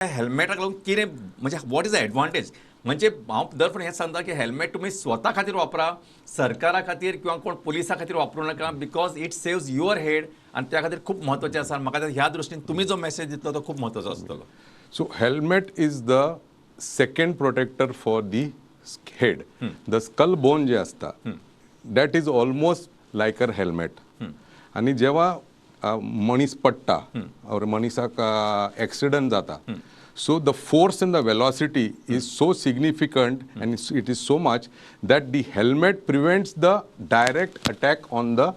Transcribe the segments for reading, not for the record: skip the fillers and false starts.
हेल्मेटाक लागून कितें म्हणजे what is the advantage? म्हणजे हांव दर फावटी हें सांगता की हेल्मेट तुमी स्वता खातीर वापरा, सरकारा खातीर किंवा कोण पुलिसा खातीर वापरूं नाका, because it saves your head आनी त्या खातीर खूब म्हत्वाचें आसा. आनी म्हाका ह्या दृश्टीन तुमी जो मेसेज दितलो तो खूब म्हत्वाचो आसतलो. So helmet is the second protector for the head. The skull bone जे असता, that is almost like a helmet. आणि जेव्हा मनीस पडटा or मनीसाक एक्सिडंट जाता, so the force and the velocity is so significant and it is so much that the helmet prevents the direct attack on the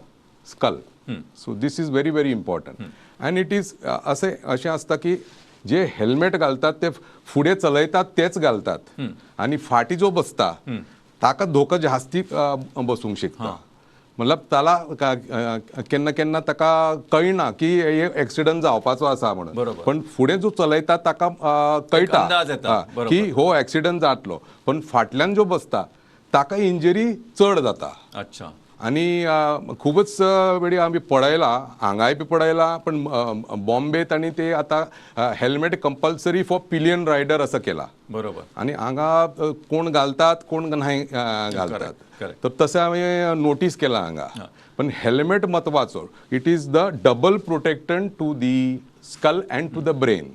skull. So this is very very important. And it is असें अशें आसता की जे helmet घालतात ते फुडें चलयतात तेच घालतात आनी फाटी जो बसता ताका धोको जास्ती बसूंक शकता. मतलब ताला केन्ना केन्ना ताका कळना की हे एक्सिडंट जावपाचो आसा म्हणून. पण फुडें जो चलयता ताका कळटा अंदाज येता. की हो एक्सिडंट जातलो, पण फाटल्यान जो बसता ताका इंजरी चड जाता. आणि खूबच वेळी आमी पळयला, हांगाय बी पळयला, पण बॉम्बे तांणी ते आता helmet compulsory for pillion rider असं केला. आणि हांगा कोण घालतात, कोण नाही घालतात. तर तशें हांवें नोटीस केलां हांगा. पण हेल्मेट म्हत्वाचो. It is the double protectant to the skull and to the brain.